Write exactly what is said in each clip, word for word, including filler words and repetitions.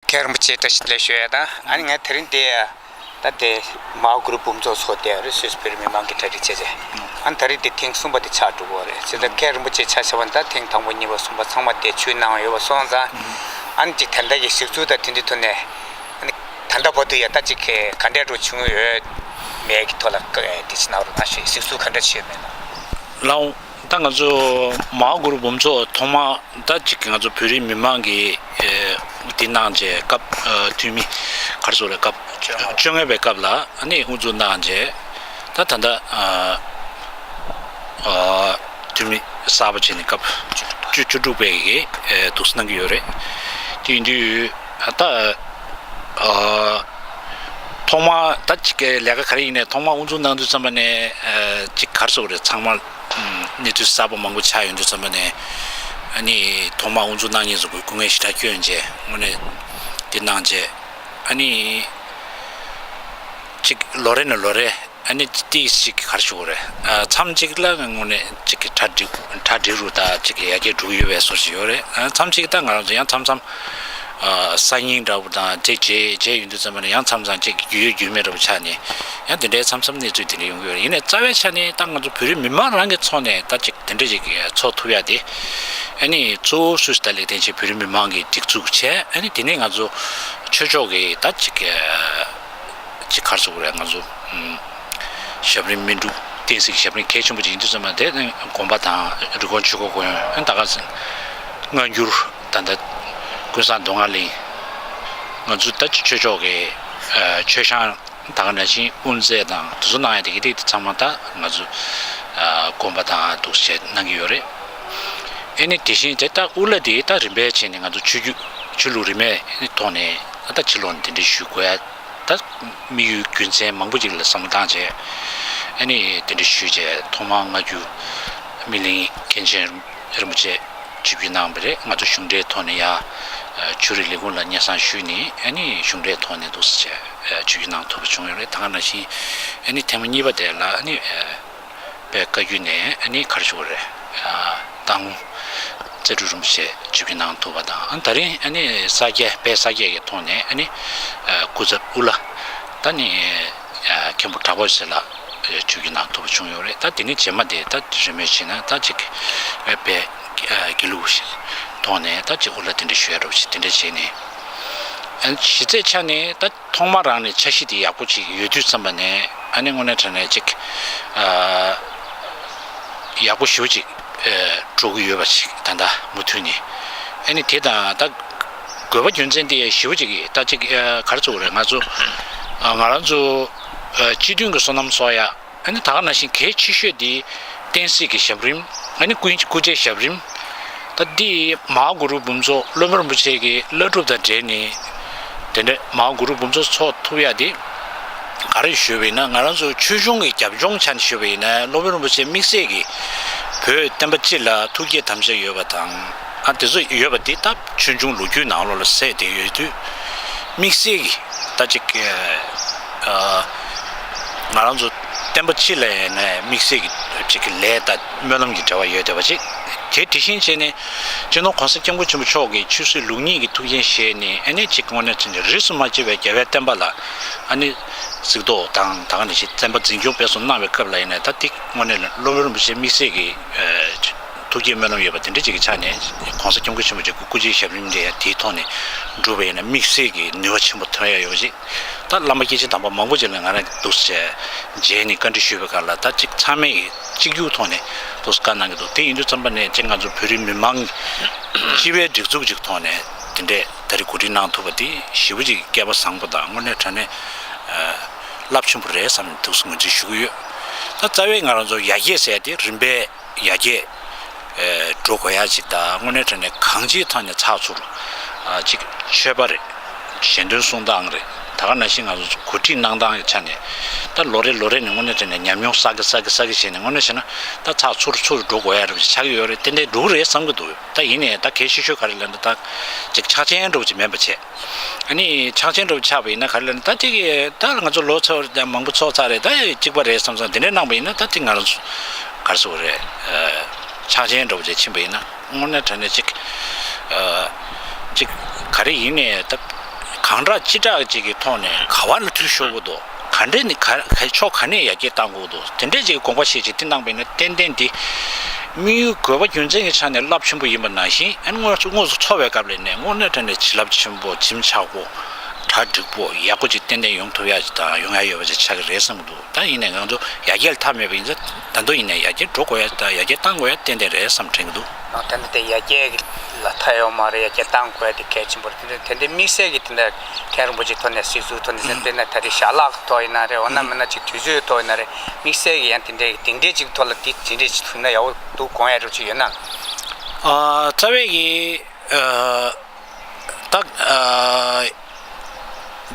མཁན་རིན་པོ་ཆེ་བཀྲ་ཤིས་བདེ་ལེགས་ཞུ་ཡ་དང་། ཨ་ནི་ང་དེ་རིང་འདི་ད་དེ་མའོ་གུ་རུ་འབུམ་ཚོགས་ཚོགས་བསྡད་ཡོད་རེད། སུད་སི་བོད་རིགས་མི་མང་གི་གྲ་སྒྲིག་བྱས་རྗེས། ཨ་ནི་ད་རེས་འདི་ཐེངས་གསུམ་པ་དེ་ཆགས་འགྲོ་གི་ཡོད་རེད། བྱས་ཙང་མཁན་རིན་པོ་ཆེ་ཆ་བཞག་པ་ན་ད་ཐེངས་དང་པོ་གཉིས་པ་གསུམ་པ་ཚང་མ་དེ་ཆུ་གནང་ཡོད་པ་སོང་ཙང་། ཨ་ནི་ཅིག་ད་ལྟ་གི་གཞི་བཙུགས་དང་དེ་འདྲའི་ཐོག་ནས། ཨ་ནི་ད་ལྟ་བར་དུ་ཡ་ད་ཅིག་ག་འདྲས་འགྲོ་བྱུང་ཡོད་མེད་ཀྱི་ཐོག་ལ་བཀའ་དེ་ཕྱི་ནང་རུ་ན་ཞུ། གཞི་བཙུགས་ག་འདྲ་བྱས་ཡོད་མེད་ལ། ལགས། ད་ང་ཚོ་མའོ་གུ་རུ་འབུམ་ཚོགས་ཐོག་མ་ད་ཅིག་ང་ཚོ་བོད་རིགས་མི་མང་གིས་ཨེ་འདི་གནང་བྱས་སྐབས་ཨ་འཐུས་མི་ག་རེ་ཟེར་རེད། སྐབས་བཅོ་ལྔ་པའི་སྐབས་ལ་ཨ་ནི་དབུ་འཛུགས་གནང་བྱས། ད་ད་ལྟ་ཨ་ཨ་འཐུས་མི་གསར་པ་བྱས་ནས་སྐབས་བཅུ་བཅུ་དྲུག་པའི་གི་ཨེ་འདུག་སེ་གནང་གི་ཡོད་རེད། དེ་ཡིན་དུས་ད་ཨ་ཐོག་མ་ད་ཅིག་གི་ལས་ཀ་ག་རེ་ཡིན་ནའི་ཐོག་མ་དབུ་འཛུགས་གནང་དུས་ཙམ་པ་ནས་ཨ་ཅིག་ག་རེ་ཟེར་དགོས་རེད། ཚང་མ་གནས་ཚུལ་གསར་པ་མང་པོ་ཆགས་ཡོང་དུས་ཙམ་པ་ནས། ཨ་ནི་ཐོག་མ་དབུ་འཛུགས་གནང་མཁན་ཚོ་གི་སྐུ་ངལ་ཞེ་དྲག་སྐྱོན་བྱས་དངོས་གནས་དེ་གནང་བྱས། ཨ་ནི་ཅིག་ལོ་རེ་ནས་ལོ་རེ་ཨ་ནི་ཏིས་ཅིག་ག་རེ་ཞུ་དགོས་རེད། ཨ་མཚམས་གཅིག་ལ་དངོས་གནས་ཅིག་གི་གྲ་སྒྲིག་གྲ་སྒྲིག་རུ་ད་ཅིག་གི་ཡར་རྒྱས་འགྲོ་གི་ཡོད་པའི་བཟོ་ཞིག་ཡོད་རེད། ཨ་མཚམས་གཅིག་ད་ང་རང་ཚོ་ཡང་མཚམས་མཚམས་ཨ་སང་ཉིན་འདྲ་བོ་དང་དེ་བྱས་བྱས་ཡོང་དུས་ཙམ་པ་ནས་ཡང་མཚམས་མཚམས་ཅིག་རྒྱུས་ཡོད་རྒྱུས་མེད་འདྲ་བོ་ཆགས་ནས། ཡང་དེ་འདྲའི་མཚམས་མཚམས་གནས་ཚུལ་དེ་འདྲ་ཡོང་གི་ཡོད་རེད། ཡིན་ནའི་རྩ་བའི་ཆ་ནས་ད་ང་ཚོ་བོད་རིགས་མི་མང་རང་གི་ཚོགས་ནས་ད་ཅིག་དེ་འདྲ་ཞིག་ཚོགས་ཐུབ་ཡ་དེ། ཨ་ནི་གཙོ་བོ་སུད་སི་ད་ལེགས་ལྡན་ཕྱིན་བོད་རིགས་མི་མང་གིས་སྒྲིག་འཛུགས་བྱས། ཨ་ནི་དེ་ནས་ང་ཚོ་ཆོས་ཕྱོགས་ཀྱི་ད་ཅིག་ཅིག་ག་རེ་ཟེར་དགོས་རེད། ང་ཚོ་ཨམ་ཞབས་རིམ་སྨིན་དྲུག་བསྟན་སྲིད་ཀྱི་ཞབས་རིམ་གལ་ཆེན་པོ་ཅིག་ཡིན་དུས་ཙམ་པ་དེ་ནི་དགོན་པ་དང་རི་ཀོན་ཆོས་འཁོར་དགོན། ཨ་ནི་ད་ག་སེ་སྔ་འགྱུར་ད་ལྟ་ཀུན་བཟང་མདོ་སྔགས་གླིང་། ང་ཚོ་ད་ཅིག་ཆོས་ཕྱོགས་ཀྱི་ཨ་མཆོད་བཤམས། ད་ག་ནང་བཞིན་དབུ་མཛད་དང་དེ་ཚོ་གནང་ཡ་དེ་གི་དེ་ཚང་མ་ད་ང་ཚོ་ཨ་དགོན་པ་དང་འདུག་སེ་གནང་གི་ཡོད་རེད། ཨེ་ནི་དེ་བཞིན་དེ་ད་དབུ་བླ་དེ་ད་རིམ་པས་བྱས་ནས་ང་ཚོ་ཆོས་བརྒྱུད་ཆོས་ལུགས་རིས་མེད་ཐོག་ནས་ཨ་ད་ཕྱིར་ལོག་ནས་དེ་འདྲ་ཞུ་དགོས་ཡ། ད་དམིགས་ཡུལ་རྒྱུ་མཚན་མང་པོ་ཅིག་ལ་བསམ་བློ་བཏང་བྱས། ཨེ་ནི་དེ་འདྲ་ཞུས་བྱས་ཐོག་མར་སྔ་འགྱུར་སྨིན་གླིང་མཁན་ཆེན་རིན་པོ་ཆེ་ཆིབས་བསྒྱུར་གནང་བ་རེད། ང་ཚོ་གཞུང་འབྲེལ་ཐོག་ནས་ཡ་ཆོས་རིག་ལས་ཁུངས་ལ་སྙན་སེང་ཞུས་ནས། ཨ་ནི་གཞུང་འབྲེལ་ཐོག་ནས་འདུག་སེ་བྱས་ཆིབས་བསྒྱུར་གནང་ཐུབ་པ་བྱུང་ཡོད་རེད། ད་ག་ནང་བཞིན་ཨ་ནི་ཐེངས་མ་གཉིས་པ་དེ་ལ་ཨ་ནི་དཔལ་བཀའ་བརྒྱུད་ནས་ཨ་ནི་ག་རེ་ཞུ་དགོས་རེད། ཨ་རྟ་དབང་རྩ་དྲུག་རིན་པོ་ཆེ་ཆིབས་བསྒྱུར་གནང་ཐུབ་པ་དང་། ཨ་ད་རིང་ཨ་ནི་ས་སྐྱ་དཔལ་ས་སྐྱ་གི་ཐོག་ནས་ཨ་ནི་སྐུ་ཚབ་དབུ་བླ་ད་ནི་མཁན་པོ་གྲགས་པ་ཟེར་ལགས་ཆིབས་བསྒྱུར་གནང་ཐུབ་པ་བྱུང་ཡོད་རེད། ད་དེ་ནི་རྗེས་མ་དེ་ད་རིན་མེད་བྱས་ན་ད་ཅིག་དཔལ་དགེ་ལུགས་ཐོག་ནས་ད་ཅིག་དབུ་བླ་དེ་འདྲ་ཞུ་ཡ་འདྲ་བོ་ཞིག་དེ་འདྲ་བྱས་ནས། ཨ་ནི་གཞི་རྩའི་ཆ་ནས་ད་ཐོག་མ་རང་ནས་འཆར་གཞི་དེ་ཡག་པོ་ཅིག་ཡོད་དུས་ཙམ་པ་ནས། ཨ་ནི་དངོས་གནས་དྲང་གནས་ཅིག་ཨ་ཡག་པོ་ཞེ་པོ་ཅིག་ཨ་འགྲོ་གི་ཡོད་པ་ཅིག་ད་ལྟ་མུ་མཐུད་ནས། ཨ་ནི་དེ་དང་ད་དགོས་པ་རྒྱུ་མཚན་དེ་ཞེ་པོ་ཅིག་གིས་ད་ཅིག་ཨ་ག་རེ་ཟེར་དགོས་རེད། ང་ཚོ་ཨ་ང་རང་ཚོ་ཨ་སྤྱི་མཐུན་གྱི་སོ་ནམ་གསོག་ཡ། ཨ་ནི་ད་ག་ནང་བཞིན་གལ་ཆེ་ཤོས་དེ་བསྟན་སྲིད་ཀྱི་ཞབས་རིམ། ཨ་ནི་སྐུ་སྐུ་ཚེ་ཞབས་རིམ། ད་འདི་མ་ཧཱ་གུ་རུ་འབུམ་ཚོགས་སློབ་དཔོན་རིན་པོ་ཆེ་གི་བླ་སྒྲུབ་དང་འབྲེལ་ནས་དེ་འདྲ་མ་ཧཱ་གུ་རུ་འབུམ་ཚོགས་ཚོགས་ཐུབ་ཡ་དེ་ག་རེ་ཞུས་པ་ཡིན་ན། ང་རང་ཚོ་ཆོས་འབྱུང་གི་རྒྱབ་ལྗོངས་ཆ་ནས་ཞུས་པ་ཡིན་ན། སློབ་དཔོན་རིན་པོ་ཆེ་དམིགས་བསལ་གྱིས་བོད་བསྟན་པ་སྤྱི་ལ་ཐུགས་བསྐྱེད་དམ་བཅའ་ཡོད་པ་དང་། ཨ་དེ་ཚོ་ཡོད་པ་འདི་ད་ཆོས་འབྱུང་ལོ་རྒྱུས་ནང་ལོགས་ལ་གསལ་བསྡད་ཡོད་དུས། དམིགས་བསལ་གྱི་ད་ཅིག་ཨ་ང་རང་ཚོ་བསྟན་པ་སྤྱི་ལ་ཡིན་ན་དམིགས་བསལ་གྱི་ཅིག་གི་ལས་དང་སྨོན་ལམ་གྱི་འབྲེལ་བ་ཡོད་བསྡད་པ་ཅིག། དེ་དེ་བཞིན་བྱས་ནས་སྤྱི་ནོར་༸གོང་ས་༸སྐྱབས་མགོན་ཆེན་པོ་མཆོག་གིས་ཆོས་སྲིད་ལུགས་གཉིས་ཀྱི་ཐུགས་འགན་བཞེས་ནས། ཨ་ནི་ཅིག་དངོས་གནས་བྱས་ནས་རིས་སུ་མ་ཆད་པའི་རྒྱལ་བའི་བསྟན་པ་ལ་ཨ་ནི་གཟིགས་རྟོག་དང་། ད་ག་ནང་བཞིན་བསྟན་པ་འཛིན་སྐྱོང་སྤེལ་གསུམ་གནང་བའི་སྐབས་ལ་ཡིན་ན། ད་འདི་དངོས་གནས་ལ་སློབ་དཔོན་རིན་པོ་ཆེ་དམིགས་བསལ་གྱི་ཨ་ཐུགས་བསྐྱེད་སྨོན་ལམ་ཡོད་པ་དེ་འདྲ་ཅིག་གི་ཆ་ནས་༸གོང་ས་༸སྐྱབས་མགོན་ཆེན་པོ་མཆོག་གི་སྐུ་ཕྱྭའི་ཞབས་རིམ་དེ་ཡང་དེའི་ཐོག་ནས་བསྒྲུབས་པ་ཡིན་ན་དམིགས་བསལ་གྱི་ནུས་པ་ཆེན་པོ་ཐོན་ཡ་ཡོད་ཅིག། ད་བླ་མ་སྐྱེས་ཆེན་དམ་པ་མང་པོ་ཅིག་ལ་ང་རང་འདུག་སེ་མཇལ་ནས་བཀའ་འདྲི་ཞུས་པའི་སྐབས་ལ། ད་ཅིག་ཚང་མས་གཅིག་གྱུར་ཐོག་ནས་འདུག་སེ་བཀའ་གནང་གི་འདུག། དེ་ཡིན་དུས་ཙམ་པ་ནས་ཅིག་ང་ཚོ་བོད་རིགས་མི་མང་སྤྱི་པའི་སྒྲིག་འཛུགས་ཅིག་ཐོག་ནས་དེ་འདྲས་ད་རེས་གོ་སྒྲིག་གནང་ཐུབ་པ་དེ་ཞེ་པོ་ཅིག་སྐལ་པ་བཟང་པོ་དང་། དངོས་གནས་དྲང་གནས་རླབས་ཆེན་པོ་རེད་བསམ་ནས་འདུག་སེ་ངོས་འཛིན་ཞུ་གི་ཡོད། ད་རྩ་བའི་ང་རང་ཚོ་ཡར་རྒྱས་ཟེར་ཡ་དེ་རིམ་པས་ཡར་རྒྱས་ཨེ་འགྲོ་དགོས་ཡ་ཅིག་དང་། དངོས་གནས་དྲང་གནས་གང་ཅིའི་ཐོག་ནས་ཚགས་ཚུད་ཨ་ཅིག་ཆོས་པ་རེད། ཞལ་འདོན་གསུང་སྟངས་རེད། ད་ག་ནང་བཞིན་ང་ཚོ་གོ་སྒྲིག་གནང་སྟངས་ཀྱི་ཆ་ནས་ད་ལོ་རེ་ལོ་རེ་ནས་དངོས་གནས་དྲང་གནས་ཉམས་མྱོང་བསགས་གི་བསགས་གི་བསགས་གི་བྱས་ནས། དངོས་གནས་བྱས་ན་ད་ཚགས་ཚུད་ཚུད་འགྲོ་དགོས་ཡ་རེད་ཆགས་ཀྱི་ཡོད་རེད། ཏན་ཏན་འགྲོ་གི་རེད་བསམ་གི་འདུག། ད་ཡིན་ནའི་ད་གལ་ཆེ་ཤོས་ག་རེ་ལབ་ན། ད་ཅིག་ཆགས་ཞེན་འདྲ་བོ་ཅིག་མེད་པ་བྱས། ཨ་ནི་ཆགས་ཞེན་འདྲ་བོ་ཆགས་པ་ཡིན་ན་ག་རེ་ལབ་ན། ད་ཅིག་ད་ང་ཚོ་ལོ་ཚོ་མང་པོ་ཚོགས་ཚར་རེད། ད་གཅིག་པ་རེད་བསམ་བསམ་དེ་འདྲས་གནང་པ་ཡིན་ན། ད་ཅིག་ང་རང་ཚོ་ག་རེ་ཟེར་དགོས་རེད། ཨ་ཆགས་ཞེན་འདྲ་བོ་ཅིག་ཕྱིན་པ་ཡིན་ན། དངོས་གནས་དྲང་གནས་ཅིག་ཨ་ཅིག་ག་རེ་ཡིན་ནའི་ད་ གང་དྲག་ཅི་དྲག་ཅིག་གི་ཐོག་ནས་ག་བ་ལ་འཐུས་ཤོར་གི་འདུག་ག་འདྲས་ནི་ག་ག་ཕྱོགས་ག་ནས་ཡར་རྒྱས་གཏང་དགོས་འདུག་དེ་འདྲས་ཅིག་གི་དགོངས་པ་བཞེས་ཅིག་དེ་གནང་པ་ཡིན་ན་ཏན་ཏན་དེ་དམིགས་ཡུལ་དགོས་པ་རྒྱུ་མཚན་གྱི་ཆ་ནས་རླབས་ཆེན་པོ་ཡིན་པ་ནང་བཞིན། ཨ་ནི་དངོས་དངོས་སུ་འཚོ་བའི་སྐབས་ལ་ནས་དངོས་གནས་དྲང་གནས་བྱིན་རླབས་ཆེན་པོ་གྱིས་ཆགས་པོ་གྲ་འགྲིག་པོ་ཡག་པོ་ཅིག་ཏན་ཏན་ཡོང་ཐུབ་ཡ་ཅིག་དང་ཡོང་ཡ་ཡོད་པ་ཅིག་ཆགས་ཀྱི་རེད་བསམ་གྱི་འདུག་ད་ཡིན་ནའི་ང་ཚོ་ཡར་རྒྱས་ལ་མཐའ་མེད་པ་ཡིན་ཙང་ད་དུང་ཡིན་ནའི་ཡར་རྒྱས་འགྲོ་དགོས་ཡ་དང་ཡར་རྒྱས་གཏང་དགོས་ཡ་ཏན་ཏན་རེད་བསམ་དྲན་གྱི་འདུག་ཨ་ད་ནི་དེ་ཡར་རྒྱས་ལ་མཐའ་ཡོད་མ་རེད། ཡར་རྒྱས་གཏང་དགོས་ཡ་དེ་གལ་ཆེན་པོ་རེད། དེ་འདྲ་དེ་འདྲའི་དམིགས་བསལ་གྱི་དེ་འདྲ་མཁན་རིན་པོ་ཆེའི་ཐོག་ནས་གཟིགས་ཚུལ་ཐོག་ནས་ཟེར་དཔེར་ན་ད་རེས་ཞལ་ལག་གི་ཐོག་ཡིན་ན་རེད། འོ་ན་མིན་ན་ཅིག་དུས་ཚོད་ཐོག་ཡིན་ན་རེད། དམིགས་བསལ་གྱི་ཡང་དེ་འདྲའི་དེ་འདྲའི་ཅིག་ཐུག་ན་ཡག་པོ་འདུག་དགོངས་ཡ་རོགས་ཅིག་ཡོད་ན། ཨ་རྩ་བའི་གི་ཨ་ད་ཨ་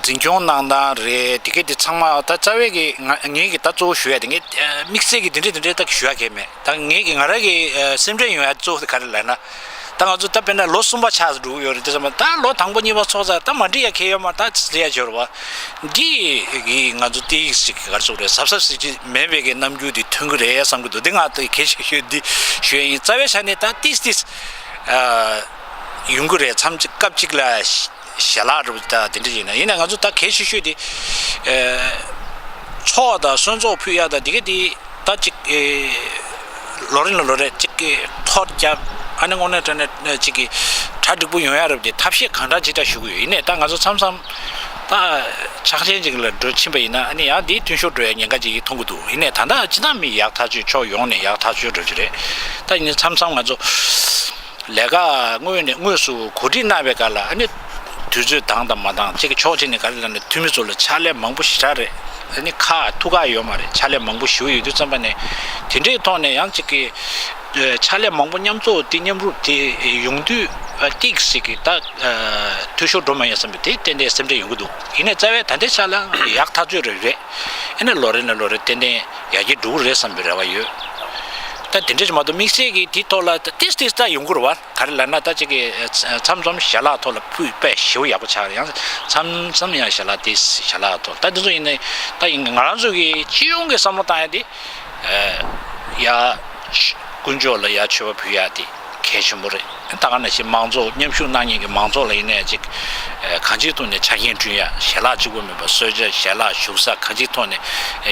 འཛིན་སྐྱོང་གནང་སྟངས་རེད། དེ་ག་དེ་ཚང་མ་ད་རྩ་བའི་གི་ང་ངེད་ཀྱི་ད་གཙོ་བོ་ཞུ་ཡ་དེ་ངས་ཨ་དམིགས་བསལ་གྱི་དེ་འདྲ་དེ་འདྲ་ད་ཞུ་ཡ་གང་ཡང་མེད། ད་ངེད་ཀྱི་ང་རང་གི་ཨ་སེམས་ཁྲལ་ཡོང་ཡ་གཙོ་བོ་དེ་ག་རེ་ལབ་ན། ད་ང་ཚོ་ད་དཔེར་ན་ལོ་གསུམ་པ་ཆགས་སུ་འགྲོ་གི་ཡོད་རེད་དེ་ཙམ་པ། ད་ལོ་དང་པོ་གཉིས་པ་ཚོགས་ཚར། ད་མ་འགྲིག་ཡ་གང་ཡང་ཡོད་མ་རེད། ད་ཟེར་ཡ་ཅིག་ཡོད་རེད་པ། འདི་གིས་ང་ཚོ་ཏོག་ཙམ་ཅིག་ག་རེ་ཟེར་དགོས་རེད། གཟབ་གཟབ་ཟེར་གྱི་མེད་པའི་གི་རྣམ་འགྱུར་འདི་ཐོན་གྱི་རེད་བསམ་གྱི་འདུག་འདི་ང་ད་གལ་ཆེ་ཤོས་འདི་ཞུ་ཡ་ཡིན། རྩ་བའི་ཆ་ནས་ད་ཏོག་ཙམ་ཏོག་ཙམ་ཨ་ཡོང་གི་རེད། མཚམས་གཅིག་སྐབས་གཅིག་ལ་ཞལ་ལག་རུ་ད་དེ་འདྲ་ཡིན་ན། ཡིན་ན་ང་ཚོ་ད་གལ་ཆེ་ཤོས་དེ་ཨ་ཚོགས་དང་གསོལ་ཚོགས་ཕུལ་ཡ་ད་དེ་ག་དེ་ད་ཅིག་ཨེ་ལོ་རེ་ནས་ལོ་རེ་ཅིག་གི་ཐོ་རྒྱབ། ཨ་ནི་དངོས་གནས་དྲང་གནས་ཅིག་གི་གྲ་འགྲིག་པོ་ཡོང་ཡ་རབས་དེ་ཐབས་ཤེས་གང་དྲག་ཅིག་ད་ཞུ་གི་ཡོད། ཡིན་ནའི་ད་ང་ཚོ་མཚམས་མཚམས་ད་ཆགས་ཞེན་ཅིག་ལ་འགྲོ་ཕྱིན་པ་ཡིན་ན་ཨ་ནི་ཡང་དེ་མཐུན་ཤོར་འགྲོ་ཡ་ཉེན་ཁ་ཅིག་མཐོང་གི་འདུག་ཡིན་ནའི་ད་ལྟ་སྤྱི་བཏང་མི་ཡག་ཐག་ཆོད། ཕྱོགས་ཡོངས་ནས་ཡག་ཐག་ཆོད་འགྲོ་གི་རེད། ད་ཡིན་ནའི་མཚམས་མཚམས་ང་ཚོ་ལས་ཀ་དངོས་ནས་དངོས་སུ་གོ་སྒྲིག་གནང་བའི་སྐབས་ལ་ཨ་ནི་དུས་ཚོད་འདང་དང་མ་འདང་། གཅིག་གི་ཕྱོགས་གཅིག་ནས་ག་རེ་ལབ་ན་འཐུས་མི་ཚོ་ལ་ཕྱག་ལས་མང་པོ་ཞེ་དྲག་རེད། ཨ་ནི་ཁ་ཐུག་ག་ཡོད་མ་རེད། ཕྱག་ལས་མང་པོ་ཞེ་པོ་ཡོད་དུས་ཙམ་པ་ནས་དེ་འདྲའི་ཐོག་ནས་ཡང་གཅིག་གི་ཕྱག་ལས་མང་པོ་མཉམ་འཛོམས་དེ་མཉམ་རུབ་དེ་ཡོང་དུས་ཏོག་ཙམ་གི་ད་འཐུས་ཤོར་འགྲོ་མ་ཡོང་བསམ་པའི་དེ་ཏན་ཏན་སེམས་ཁྲལ་ཡོང་གི་འདུག་ཡིན་ནའི་རྩ་བའི་ད་ལྟའི་ཆ་ལ་ཡག་ཐག་ཆོད་རེད་རེད། ཨ་ནི་ལོ་རེ་ནས་ལོ་རེ་ཏན་ཏན་ཡར་རྒྱས་འགྲོ་གི་རེད་བསམ་པའི་རེ་བ་ཡོད། ད་དེ་འདྲ་ཅིག་མ་གཏོགས་དམིགས་བསལ་གྱི་དེའི་ཐོག་ལ་ད་ཏིས་ཏིས་ད་ཡོང་གི་རེད་བ། ག་རེ་ལབ་ན་ད་ཅིག་གི་མཚམས་མཚམས་ཞལ་ལག་ཐོག་ལ་ཕུད་དཔེ་ཞེ་པོ་ཡག་པོ་ཆགས་རེད། ཡང་མཚམས་མཚམས་ཡང་ཞལ་ལག་དེ་ཞལ་ལག་ཐོག་ད་དེ་ཚོ་ཡིན་ནའི་ད་ཡིན་ང་རང་ཚོ་གི་སྤྱི་ཡོངས་ཀྱི་བསམ་བློ་བཏང་ཡ་དེ་ཡ་དཀོན་མཆོག་ལ་ཡ་མཆོད་པ་ཕུལ་ཡ་དེ་གལ་ཆེན་པོ་རེད། ད་ག་ནང་བཞིན་མང་ཚོགས་མཉམ་ཞུགས་གནང་མཁན་གྱི་མང་ཚོགས་ལ་ཡིན་ནའི་ཅིག་གང་ཅིའི་ཐོག་ནས་ཆ་རྐྱེན་བསྐྲུན་ཡ། ཞལ་ལག་གཅིག་པོ་མིན་པ་གསོལ་ཇ་ཞལ་ལག་བཞུགས་ས་གང་ཅིའི་ཐོག་ནས་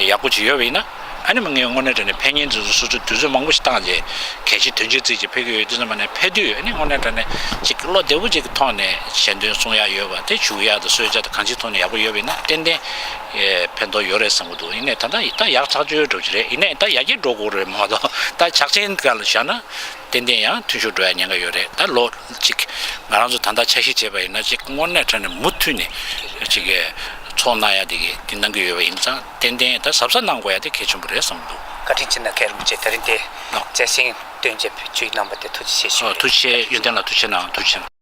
ཡག་པོ་ཅིག་ཡོད་པ་ཡིན་ན། ཨ་ནི་མི་ངན་དངོས་གནས་དྲང་གནས་ཕན་ཉེན་དེ་ཚོ་སོ་སོ་དུས་ཚོད་མང་པོ་ཞིག་བཏང་རྗེས་གལ་ཆེ་དོན་ཆེན་བརྩིས་ཀྱི་ཕེབས་ཀྱི་ཡོད་དུས་ཙམ་པ་ནས་ཕེབས་དུས་ཨ་ནི་དངོས་གནས་དྲང་གནས་ཅིག་བློ་བདེ་པོ་ཅིག་གི་ཐོག་ནས་ཞལ་འདོན་གསུང་ཡག་ཡོད་པ་དེ་བཞུགས་ཡག་དང་གསོལ་ཇ་དང་གང་ཅིའི་ཐོག་ནས་ཡག་པོ་ཡོད་པ་ཡིན་ན་ཏན་ཏན་ཨེ་ཕན་ཐོགས་ཡོད་རེད་བསམ་གྱི་འདུག་ཡིན་ནའི་ད་ལྟ་ད་ཡག་ཐག་ཆོད་འགྲོ་གི་རེད། ཡིན་ནའི་ད་ཡར་རྒྱས་འགྲོ་དགོས་རེད་མ་གཏོགས་ད་ཆགས་ཞེན་སྒང་ལ་བཞག་ན་ཏན་ཏན་ཡང་འཐུས་ཤོར་འགྲོ་ཡག་ཉེན་ཁ་ཡོད་རེད། ད་ལོ་གཅིག་ང་རང་ཚོ་ད་ལྟ་འཆར་གཞི་བྱས་པ་ཡིན་ན་ཅིག་དངོས་གནས་དྲང་གནས་མུ་མཐུད་ནས་ཅིག་གི་ཚོགས་གནང་ཡག་དེ་གི་དེ་གནང་གི་ཡོད་པ་ཡིན་ཙང་ཏན་ཏན་ད་གཟབ་གཟབ་གནང་དགོས་ཡག་དེ་གལ་ཆེན་པོ་རེད་བསམ་གྱི་འདུག་བཀའ་དྲིན་ཆེ་གནང་། མཁན་རིན་པོ་ཆེ་དེ་རིང་དེ་ལགས། བཅད་ཤིང་བཏོན་བྱས་ཇུས་གནང་བ་དེ་ཐུགས་རྗེ་ཆེ་ཞུ། ཨོ་ཐུགས་རྗེ་ཆེ། ཡོན་ཏན་ལགས་ཐུགས་རྗེ་ཆེ་གནང་། ཐུགས་རྗེ་ཆེ་གནང་།